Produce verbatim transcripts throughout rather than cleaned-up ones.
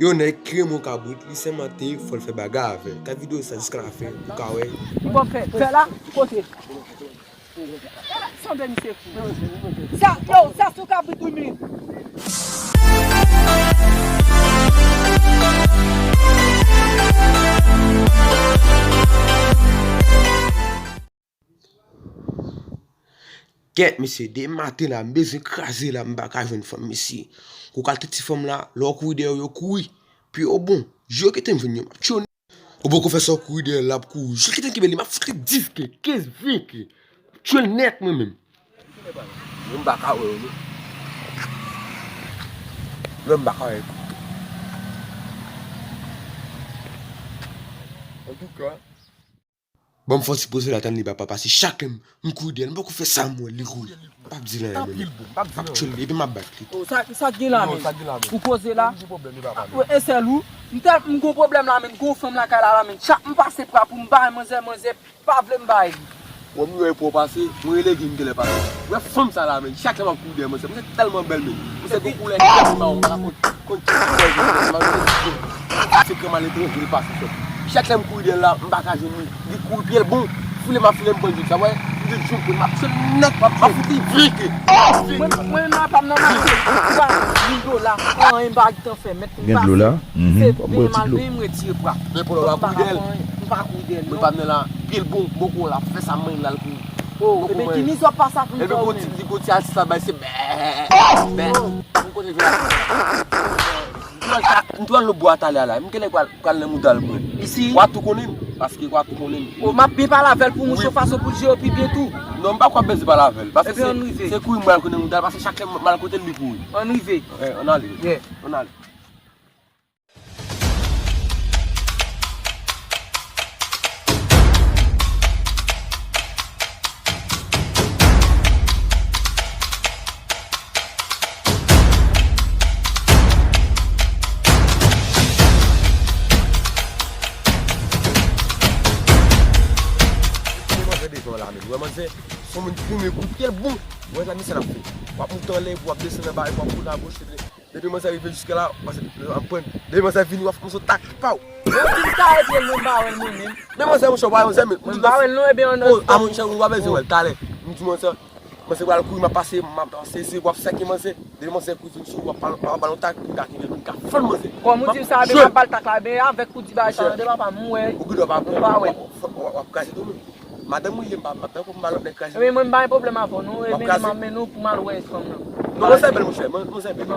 Yo, nèg ki renmen yon kabrit, li sèmante, fò l fè bagay avè l. Gad videyo sa jiska lafen pou w ka wè. Bon, fè, fè la, kote? Sanble misye fou. Sa, yo, sa sou kabrit wi, men. Kèt, mesye, de maten la, m bezwen kraze la, m pa ka jwenn fanm, mesye. Kou kalite ti fanm la, lè w kouri dèyè yo, yo kouri. Pi yo bon, jou yo kite m jwenn yo, m ap tchone. Ou poko fè sa, w kouri dèyè l, l ap kouri. Jou kite m kenbe li, m ap fout li dis ke, kenz, ven ke. M ap tchwe l nèt, mwen menm. Mwen m pa ka wè yo, non. Mwen m pa ka wè yo. Antouka. Ban m fè yon ti poze la, tann li papa, paske chak lè m, m kouri dèyè l, m poko fè sa m wè l, li kouri. M p ap di l anyen, mwen menm. M ap tchwe l, epi m ap bat li. Oh, sa, sa k gen la menm? Ou poze la? Ah, e sèl ou? M tèl, m gon pwoblèm la menm, gon fanm lakay la la menm. Chak m pase pra pou m bay manzè, manzè pa vle m bay li. Wè m wè pou w pase, mwen rele gen m genlè pase. Wè fanm sa la menm, chak lè m ap kouri dèyè manzè, manzè tèlman bèl menm. Manzè gon koulè kèk mawon, m pa konn. Konn ti koulè jòl, se krèm aletranje li pase sòt. Chak lè m kouri dèyè l la, m pa ka jwenn li. Li kouri pye l bon. Foule m ap foule m pran jòl sa, wè. M di jou pou m ap fè nèt, m ap fout li vrike. Mwen, mwen nan pa m nan mache. Twa mil dola, anyen m pa gentan fè. Mèt m pase. Se byen mal byen m retire pra. Men pou lè w ap kouri dèyè l. M pa kouri dèyè l, non. Mwen pa m nan la, pye l bon, boko la, fè sa m manyen l al kouri. Oh, ebyen ki mizè w ap pase ak mizè w menm. Ebyen gon ti, gon ti atis la bay se bè, bè. Mwen kote jwe la. M t wè l nan bwa talè a la. M genlè pral, pral nan mouda l mwen. Isi? W a tou konnen m, paske w a tou konnen m. O, m ap byen pale avè l pou mouche yon fason pou l jere pi byen tou. Non, m pa kwè bezwen pale avè l, paske se, se kouri m pral konnen mouda l, paske chak lè m al kote l, li kouri. Ann rive. Ann ale. Ann ale. Depi manzè devan la menm, wè manzè, se yon moun ki renmen kou pye l bon. Wè sa misye l ap fè. W ap moute anlè, epi w ap desann anba, epi w ap moute agoch, epi depi manzè rive jiske la, manzè ap pran. Depi manzè vini, w ap kòmanse w tak li pa w. Mwen di m ta ede l, mwen m pa wè l mwen menm. Men manzè, monchè, w pa wè manzè menm. Mwen m pa wè l non, ebyen, ann, ann. A monchè, w pa bezwen wè l talè. M di manzè, manzè pral kouri, m ap pase, m ap sezi, w ap sèke manzè. Depi manzè kouri vin sou ou, w ap ba l, w ap ba l yon tak, pou l ka kenbe, pou l ka fann manzè. Kòm ou di m sa, ebyen m ap ba l tak la, ebyen avèk ou di bagay sa, tande papa m, m wè. Ou gen dwa pa, w pa wè. W ap, w ap, w ap kraze tou menm. Madanm ou ye, m pa, m pa tankou m ba lòt nèg kraze. Ebyen mwen m pa gen pwoblèm avè w non, ebyen m ap mennen w pou m al wè fanm nan. Non, manzè bèl, monchè, manzè bèl.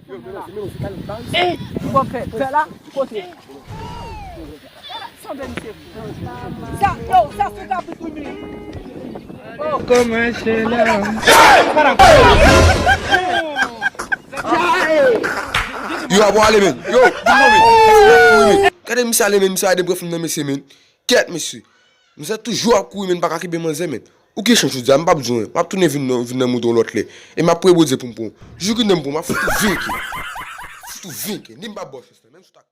Yo, men non, se kalite baz. Eh, ou pral fè, fè la, kote? Sanble misye fou. Sa, yo, sa sou kabrit wi, men. Oh. Kòman se la? Yo, ap ale, men. Yo, di non, men. Gade misye ale, men. Misye ale de bref nan mesye, men. Kèt, mesye. Misye toujou ap kouri, men, pa ka kenbe manzè, men. Ou gen chans jodi a, m p ap di w anyen. M ap tounen vin nan, vin nan mouda w lòt lè. E m ap priye Bondye pou m pran w. Jou ki nan m pran w, m ap fout ou venke. Fout ou venke. Ni m pa ba w chans la. Menm si w ta